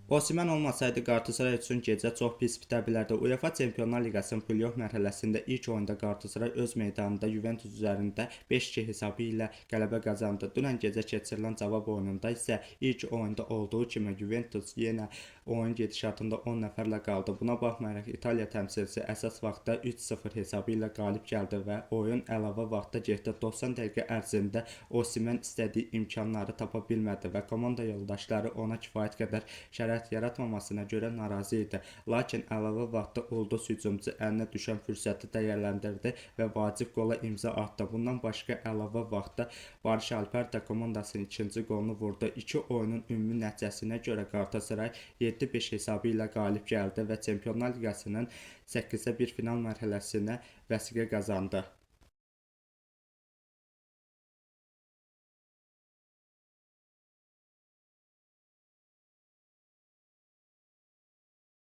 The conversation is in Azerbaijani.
Osimhen olmasaydı Qalatasaray üçün gecə çox pis bitə bilərdi. UEFA Çempionlar Liqasının play-off mərhələsində ilk oyunda Qalatasaray öz meydanında Juventus üzərində 5-2 hesabı ilə qələbə qazandı. Dünən gecə keçirilən cavab oyununda isə ilk oyunda olduğu kimi Juventus yenə oyun gedişatında 10 nəfərlə qaldı. Buna baxmayaraq İtaliya təmsilçisi əsas vaxtda 3-0 hesabı ilə qalib gəldi və oyun əlavə vaxta getdi. 90 dəqiqə ərzində Osimhen istədiyi imkanları tapa bilmədi və komanda yoldaşları ona kifayət qədər şərait yaratmamasına görə narazı idi. Lakin əlavə vaxtda ulduz hücumçu əlinə düşən fürsəti dəyərləndirdi və vacib qola imza atdı. Bundan başqa əlavə vaxtda Barış Alper də komandasının ikinci qolunu vurdu. İki oyunun ümumi nəticəsinə görə Qalatasaray 7-5 hesabı ilə qalib gəldi və Çempionlar Liqasının 1/8 final mərhələsinə vəsiqə qazandı.